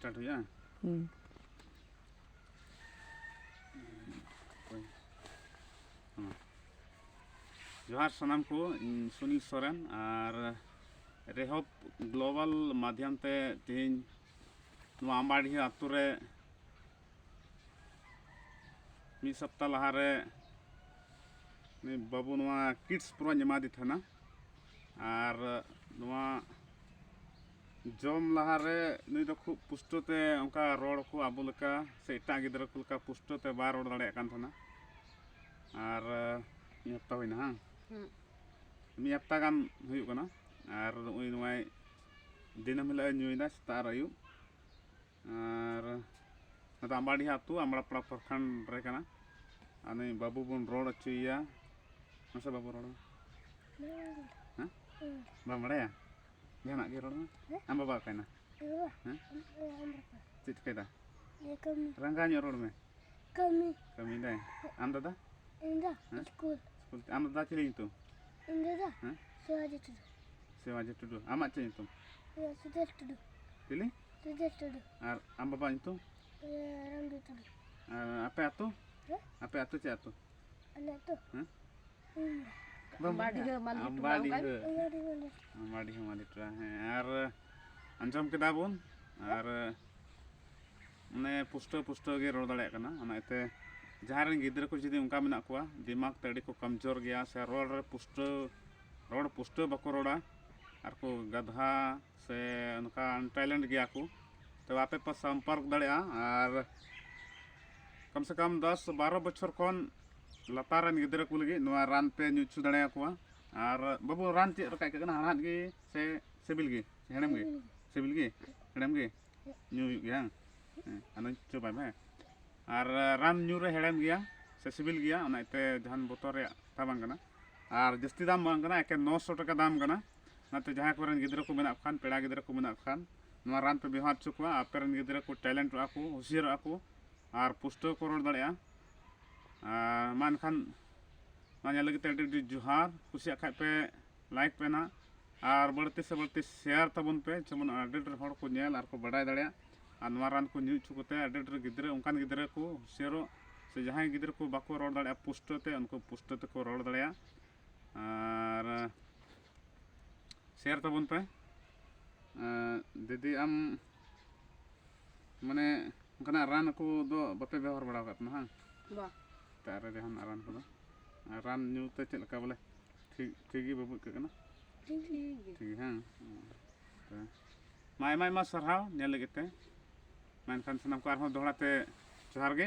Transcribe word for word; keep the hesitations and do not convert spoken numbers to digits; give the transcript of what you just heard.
Start ᱦᱩᱭᱩᱜᱼᱟ᱾ ᱦᱩᱸ᱾ ᱦᱮᱸ᱾ ᱡᱚᱦᱟᱨ ᱥᱟᱱᱟᱢ ᱠᱚ, ᱤᱧ ᱥᱩᱱᱤᱞ ᱥᱚᱨᱮᱱ ᱟᱨ ᱨᱮᱦᱚᱯ ᱜᱞᱳᱵᱟᱞ ᱢᱟᱫᱽᱫᱷᱚᱢ ᱛᱮ ᱛᱮᱦᱮᱧ ᱱᱚᱣᱟ ᱟᱢᱵᱟᱰᱤᱦᱟᱹ ᱟᱛᱳ ᱨᱮ ᱢᱤᱫ ᱥᱚᱯᱛᱟ ᱞᱟᱦᱟᱨᱮ ᱱᱩᱭ ᱵᱟᱹᱵᱩ ᱱᱚᱣᱟ ᱠᱤᱰᱥ ᱯᱨᱳᱧ ᱮᱢᱟᱫᱮ ᱛᱟᱦᱮᱱᱟ᱾ ᱟᱨ ᱱᱚᱣᱟ ᱡᱚᱢ ᱞᱟᱦᱟᱨᱮ ᱱᱩᱭ ᱫᱚ ᱠᱷᱩᱵ ᱯᱩᱥᱴᱟᱹᱣ ᱛᱮ ᱚᱱᱠᱟ ᱨᱚᱲ ᱠᱚ ᱟᱵᱚ ᱞᱮᱠᱟ ᱥᱮ ᱮᱴᱟᱜ ᱜᱤᱫᱽᱨᱟᱹ ᱠᱚ ᱞᱮᱠᱟ ᱯᱩᱥᱴᱟᱹᱣ ᱛᱮ ᱵᱟᱭ ᱨᱚᱲ ᱫᱟᱲᱮᱭᱟᱜ ᱠᱟᱱ ᱛᱟᱦᱮᱱᱟ᱾ ᱟᱨ ᱢᱤᱫ ᱦᱟᱯᱛᱟ ᱦᱩᱭᱱᱟ, ᱦᱟᱝ? ᱦᱩᱸ᱾ ᱢᱤᱫ ᱦᱟᱯᱛᱟ ᱜᱟᱱ ᱦᱩᱭᱩᱜ ᱠᱟᱱᱟ᱾ ᱟᱨ ᱱᱚᱜᱼᱚᱭ ᱱᱚᱣᱟᱭ ᱫᱤᱱᱟᱹᱢ ᱦᱤᱞᱳᱜ ᱮ ᱧᱩᱭᱮᱫᱟ, ᱥᱮᱛᱟᱜ ᱟᱨ ᱟᱹᱭᱩᱵ᱾ ᱟᱨ ᱱᱚᱛᱮ ᱟᱢᱵᱟᱰᱤᱦᱟ ᱟᱹᱛᱩ, ᱟᱢᱲᱟᱯᱟᱲᱟ ᱯᱨᱚᱠᱷᱚᱸᱰ ᱨᱮ ᱠᱟᱱᱟ᱾ ᱟᱨ ᱱᱩᱭ ᱵᱟᱹᱵᱩ ᱵᱚᱱ ᱨᱚᱲ ᱦᱚᱪᱚᱭᱮᱭᱟ᱾ ᱢᱟᱥᱮ ᱵᱟᱹᱵᱩ, ᱨᱚᱲ ᱢᱮ᱾ ᱦᱮᱸ? ᱵᱟᱢ ᱵᱟᱲᱟᱭᱟ? ᱡᱟᱦᱟᱱᱟᱜ ᱜᱮ ᱨᱚᱲ ᱢᱮ᱾ ᱦᱮᱸ? ᱟᱢ ᱵᱟᱵᱟ ᱚᱠᱟᱭᱮᱱᱟ? ᱦᱮᱸ? ᱪᱮᱫ ᱪᱤᱠᱟᱹᱭᱮᱫᱟ? ᱨᱟᱸᱜᱟᱣ ᱧᱚᱜ ᱨᱚᱲ ᱢᱮ᱾ ᱠᱟᱹᱢᱤ᱾ ᱠᱟᱹᱢᱤᱭᱮᱫᱟᱭ᱾ ᱟᱢ ᱫᱟᱫᱟ? ᱤᱧ ᱫᱚ ᱦᱮᱸ? ᱥᱠᱩᱞ᱾ ᱥᱠᱩᱞ᱾ ᱟᱢ ᱫᱟᱫᱟ ᱪᱤᱞᱤ ᱧᱩᱛᱩᱢ? ᱤᱧ ᱫᱟᱫᱟ ᱦᱮᱸ? ᱥᱤᱵᱟᱡᱤ ᱴᱩᱰᱩ᱾ ᱥᱤᱵᱟᱡᱤ ᱴᱩᱰᱩ᱾ ᱟᱢᱟᱜ ᱪᱮᱫ ᱧᱩᱛᱩᱢ? ᱤᱧᱟᱹᱜ ᱥᱩᱫᱷᱤᱨ ᱴᱩᱰᱩ᱾ ᱪᱤᱞᱤ? ᱥᱩᱫᱷᱤᱨ ᱴᱩᱰᱩ᱾ ᱟᱨ ᱟᱢ ᱵᱟᱵᱟᱣᱟᱜ ᱧᱩᱛᱩᱢ? ᱤᱭᱟᱹ, ᱨᱟᱢᱡᱤᱛ ᱴᱩᱰᱩ᱾ ᱟᱨ ᱟᱯᱮ ᱟᱹᱛᱩ? ᱦᱮᱸ? ᱟᱯᱮ ᱟᱹᱛᱩ ᱪᱮᱫ ᱟᱹᱛᱩ? ᱟᱞᱮ ᱟᱹᱛᱩ? ᱦᱮᱸ? ᱤᱧ ᱫᱚ᱾ ᱵᱟᱹᱧ ᱵᱟᱰᱤᱦᱟᱹ ᱢᱟᱹᱞᱤ ᱴᱚᱞᱟ ᱚᱱᱠᱟ ᱜᱮ? ᱟᱢᱵᱟᱰᱤᱦᱟᱹ᱾ ᱟᱢᱵᱟᱰᱤᱦᱟᱹ ᱢᱟᱹᱞᱤ᱾ ᱟᱢᱵᱟᱰᱤᱦᱟᱹ ᱢᱟᱹᱞᱤ ᱴᱚᱞᱟ, ᱦᱮᱸ᱾ ᱟᱨ ᱟᱸᱡᱚᱢ ᱠᱮᱫᱟ ᱵᱚᱱ, ᱟᱨ ᱢᱟᱱᱮ ᱯᱩᱥᱴᱟᱹᱣ ᱯᱩᱥᱴᱟᱹᱣ ᱜᱮ ᱨᱚᱲ ᱫᱟᱲᱮᱭᱟᱜ ᱠᱟᱱᱟ᱾ ᱚᱱᱟ ᱤᱭᱟᱹᱛᱮ ᱡᱟᱦᱟᱸᱭ ᱨᱮᱱ ᱜᱤᱫᱽᱨᱟᱹ ᱠᱚ ᱡᱩᱫᱤ ᱚᱱᱠᱟ ᱢᱮᱱᱟᱜ ᱠᱚᱣᱟ, ᱫᱤᱢᱟᱜᱽ ᱛᱮ ᱟᱹᱰᱤ ᱠᱚ ᱠᱚᱢᱡᱳᱨ ᱜᱮᱭᱟ ᱥᱮ ᱨᱚᱲ ᱨᱮ ᱯᱩᱥᱴᱟᱹᱣ, ᱨᱚᱲ ᱯᱩᱥᱴᱟᱹᱣ ᱵᱟᱠᱚ ᱨᱚᱲᱟ, ᱟᱨ ᱠᱚ ᱜᱟᱫᱷᱟ ᱥᱮ ᱚᱱᱠᱟᱱ ᱴᱮᱞᱮᱱᱴ ᱜᱮᱭᱟ ᱠᱚ, ᱛᱚᱵᱮ ᱟᱯᱮ ᱯᱮ ᱥᱚᱢᱯᱚᱨᱠ ᱫᱟᱲᱮᱭᱟᱜᱼᱟ᱾ ᱟᱨ ᱠᱚᱢ ᱥᱮ ᱠᱚᱢ ᱫᱚᱥ ᱵᱟᱨᱚ ᱵᱚᱪᱷᱚᱨ ᱠᱷᱚᱱ ᱞᱟᱛᱟᱨ ᱨᱮᱱ ᱜᱤᱫᱽᱨᱟᱹ ᱠᱚ ᱞᱟᱹᱜᱤᱫ ᱱᱚᱣᱟ ᱨᱟᱱ ᱯᱮ ᱧᱩ ᱦᱚᱪᱚ ᱫᱟᱲᱮᱭᱟᱠᱚᱣᱟ᱾ ᱟᱨ ᱵᱟᱹᱵᱩ, ᱨᱟᱱ ᱪᱮᱫ ᱞᱮᱠᱟ ᱟᱹᱭᱠᱟᱹᱜ ᱠᱟᱱᱟ? ᱦᱟᱲᱦᱟᱫ ᱜᱮ ᱥᱮ ᱥᱤᱵᱤᱞ ᱜᱮ? ᱦᱮᱲᱮᱢ ᱜᱮ? ᱥᱤᱵᱤᱞ ᱜᱮ᱾ ᱥᱤᱵᱤᱞ ᱜᱮ? ᱦᱮᱲᱮᱢ ᱜᱮ? ᱧᱩ ᱦᱩᱭᱩᱜ ᱜᱮᱭᱟ, ᱦᱮᱸ? ᱦᱮᱸ, ᱟᱫᱚᱧ ᱪᱚᱵᱟᱭ ᱢᱮ᱾ ᱟᱨ ᱨᱟᱱ ᱧᱩ ᱨᱮ ᱦᱮᱲᱮᱢ ᱜᱮᱭᱟ ᱥᱮ ᱥᱤᱵᱤᱞ ᱜᱮᱭᱟ, ᱚᱱᱟ ᱤᱭᱟᱹᱛᱮ ᱡᱟᱦᱟᱱ ᱵᱚᱛᱚᱨ ᱨᱮᱭᱟᱜ ᱠᱟᱛᱷᱟ ᱵᱟᱝ ᱠᱟᱱᱟ᱾ ᱟᱨ ᱡᱟᱹᱥᱛᱤ ᱫᱟᱢ ᱵᱟᱝ ᱠᱟᱱᱟ, ᱮᱠᱮᱱ ᱱᱚᱥᱚ ᱴᱟᱠᱟ ᱫᱟᱢ ᱠᱟᱱᱟ᱾ ᱚᱱᱟᱛᱮ ᱡᱟᱦᱟᱸᱭ ᱠᱚᱨᱮᱱ ᱜᱤᱫᱽᱨᱟᱹ ᱠᱚ ᱢᱮᱱᱟᱜ ᱠᱚ ᱠᱷᱟᱱ, ᱯᱮᱲᱟ ᱜᱤᱫᱽᱨᱟᱹ ᱠᱚ ᱢᱮᱱᱟᱜ ᱠᱚ ᱠᱷᱟᱱ, ᱱᱚᱣᱟ ᱨᱟᱱ ᱯᱮ ᱵᱮᱣᱦᱟᱨ ᱦᱚᱪᱚ ᱠᱚᱣᱟ᱾ ᱟᱯᱮ ᱨᱮᱱ ᱜᱤᱫᱽᱨᱟᱹ ᱠᱚ ᱴᱮᱞᱮᱱᱴᱚᱜᱼᱟ ᱠᱚ, ᱦᱩᱥᱤᱭᱟᱹᱨᱚᱜᱼᱟ ᱠᱚ ᱟᱨ ᱯᱩᱥᱴᱟᱹᱣ ᱠᱚ ᱨᱚᱲ ᱫᱟᱲᱮᱭᱟᱜᱼᱟ᱾ ᱟᱨ ᱢᱟ ᱮᱱᱠᱷᱟᱱ ᱱᱚᱣᱟ ᱧᱮᱞ ᱞᱟᱹᱜᱤᱫ ᱛᱮ ᱟᱹᱰᱤ ᱟᱹᱰᱤ ᱡᱚᱦᱟᱨ᱾ ᱠᱩᱥᱤᱭᱟᱜ ᱠᱷᱟᱡ ᱯᱮ ᱞᱟᱭᱤᱠ ᱯᱮ ᱱᱟᱦᱟᱜ, ᱟᱨ ᱵᱟᱹᱲᱛᱤ ᱥᱮ ᱵᱟᱹᱲᱛᱤ ᱥᱮᱭᱟᱨ ᱛᱟᱵᱚᱱ ᱯᱮ, ᱡᱮᱢᱚᱱ ᱟᱹᱰᱤ ᱰᱷᱮᱨ ᱦᱚᱲ ᱠᱚ ᱧᱮᱞ ᱟᱨ ᱠᱚ ᱵᱟᱰᱟᱭ ᱫᱟᱲᱮᱭᱟᱜ᱾ ᱟᱨ ᱱᱚᱣᱟ ᱨᱟᱱ ᱠᱚ ᱧᱩ ᱦᱚᱪᱚ ᱠᱚᱛᱮ ᱟᱹᱰᱤ ᱰᱷᱮᱨ ᱜᱤᱫᱽᱨᱟᱹ, ᱚᱱᱠᱟᱱ ᱜᱤᱫᱽᱨᱟᱹ ᱠᱚ ᱦᱩᱥᱤᱭᱟᱹᱨᱚᱜ, ᱥᱮ ᱡᱟᱦᱟᱸᱭ ᱜᱤᱫᱽᱨᱟᱹ ᱠᱚ ᱵᱟᱠᱚ ᱨᱚᱲ ᱫᱟᱲᱮᱭᱟᱜᱼᱟ ᱯᱩᱥᱴᱟᱹᱣ ᱛᱮ, ᱩᱱᱠᱩ ᱯᱩᱥᱴᱟᱹᱣ ᱛᱮᱠᱚ ᱨᱚᱲ ᱫᱟᱲᱮᱭᱟᱜᱼᱟ᱾ ᱟᱨ ᱥᱮᱭᱟᱨ ᱛᱟᱵᱚᱱ ᱯᱮ᱾ ᱟᱨ ᱫᱤᱫᱤ, ᱟᱢ ᱢᱟᱱᱮ ᱚᱱᱠᱟᱱᱟᱜ ᱨᱟᱱ ᱠᱚ ᱫᱚ ᱵᱟᱯᱮ ᱵᱮᱵᱚᱦᱟᱨ ᱵᱟᱲᱟ ᱟᱠᱟᱫ ᱛᱟᱦᱮᱱᱟ, ᱦᱟᱝ? ᱵᱟ᱾ ᱮᱴᱟᱜ ᱨᱮ ᱡᱟᱦᱟᱱᱟᱜ ᱨᱟᱱ ᱠᱚᱫᱚ? ᱟᱨ ᱨᱟᱱ ᱧᱩ ᱛᱮ ᱪᱮᱫ ᱞᱮᱠᱟ ᱵᱚᱞᱮ? ᱴᱷᱤᱠ, ᱴᱷᱤᱠ ᱜᱮ ᱵᱟᱹᱵᱩ ᱟᱹᱭᱠᱟᱹᱜ ᱠᱟᱱᱟ? ᱴᱷᱤᱠ ᱜᱮ᱾ ᱴᱷᱤᱠ ᱜᱮ, ᱦᱟᱝ? ᱦᱩᱸ᱾ ᱛᱚ, ᱢᱟ ᱟᱭᱢᱟ ᱟᱭᱢᱟ ᱥᱟᱨᱦᱟᱣ ᱧᱮᱞ ᱞᱟᱹᱜᱤᱫ ᱛᱮ᱾ ᱢᱮᱱᱠᱷᱟᱱ ᱥᱟᱱᱟᱢ ᱠᱚ ᱟᱨᱦᱚᱸ ᱫᱚᱦᱲᱟ ᱛᱮ ᱡᱚᱦᱟᱨ ᱜᱮ᱾